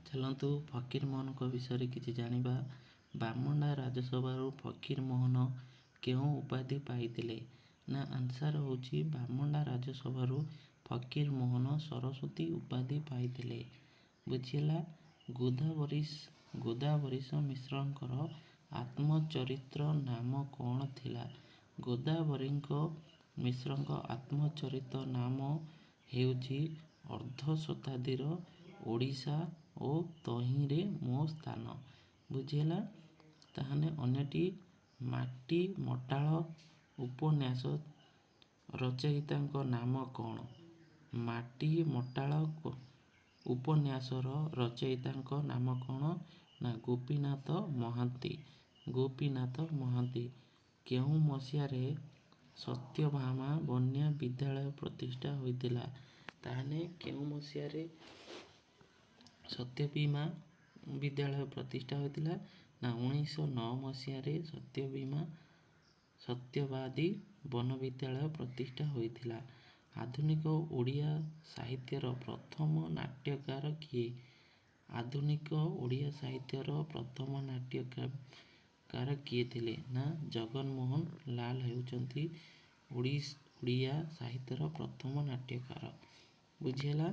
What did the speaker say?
ଚାଲନ୍ତୁ ଫକୀରମୋହନଙ୍କ ବିଷୟରେ କିଛି ଜାଣିବା। ବାମଣ୍ଡା ରାଜସଭାରୁ ଫକୀରମୋହନ କେଉଁ ଉପାଧି ପାଇଥିଲେ? ନା, ଆନ୍ସର୍ ହେଉଛି ବାମଣ୍ଡା ରାଜସଭାରୁ ଫକୀରମୋହନ ସରସ୍ୱତୀ ଉପାଧି ପାଇଥିଲେ। ବୁଝିହେଲା? ଗୋଦାବରୀଶ ମିଶ୍ରଙ୍କର ଆତ୍ମଚରିତ୍ର ନାମ କ'ଣ ଥିଲା? ଗୋଦାବରୀଙ୍କ ମିଶ୍ରଙ୍କ ଆତ୍ମଚରିତ ନାମ ହେଉଛି ଅର୍ଦ୍ଧଶତାବ୍ଦୀର ଓଡ଼ିଶା ଓ ତହିଁରେ ମୋ ସ୍ଥାନ। ବୁଝିହେଲା? ତାହେଲେ ଅନ୍ୟଟି, ମାଟି ମଟାଳ ଉପନ୍ୟାସ ରଚୟିତାଙ୍କ ନାମ କ'ଣ? ମାଟି ମଟାଳ ଉପନ୍ୟାସର ରଚୟିତାଙ୍କ ନାମ କ'ଣ? ନା, ଗୋପୀନାଥ ମହାନ୍ତି। ଗୋପୀନାଥ ମହାନ୍ତି। କେଉଁ ମସିହାରେ ସତ୍ୟଭାମା ବନ୍ୟା ବିଦ୍ୟାଳୟ ପ୍ରତିଷ୍ଠା ହୋଇଥିଲା? ତାହେଲେ କେଉଁ ମସିହାରେ ସତ୍ୟଭୀମା ବିଦ୍ୟାଳୟ ପ୍ରତିଷ୍ଠା ହୋଇଥିଲା? ନା, 1909 ମସିହାରେ ସତ୍ୟବାଦୀ ବନ ବିଦ୍ୟାଳୟ ପ୍ରତିଷ୍ଠା ହୋଇଥିଲା। ଆଧୁନିକ ଓଡ଼ିଆ ସାହିତ୍ୟର ପ୍ରଥମ ନାଟ୍ୟକାର କିଏ? ଆଧୁନିକ ଓଡ଼ିଆ ସାହିତ୍ୟର ପ୍ରଥମ ନାଟ୍ୟକାର କିଏ ଥିଲେ? ନା, ଜଗନମୋହନ ଲାଲ ହେଉଛନ୍ତି ଓଡ଼ିଆ ସାହିତ୍ୟର ପ୍ରଥମ ନାଟ୍ୟକାର। ବୁଝିହେଲା?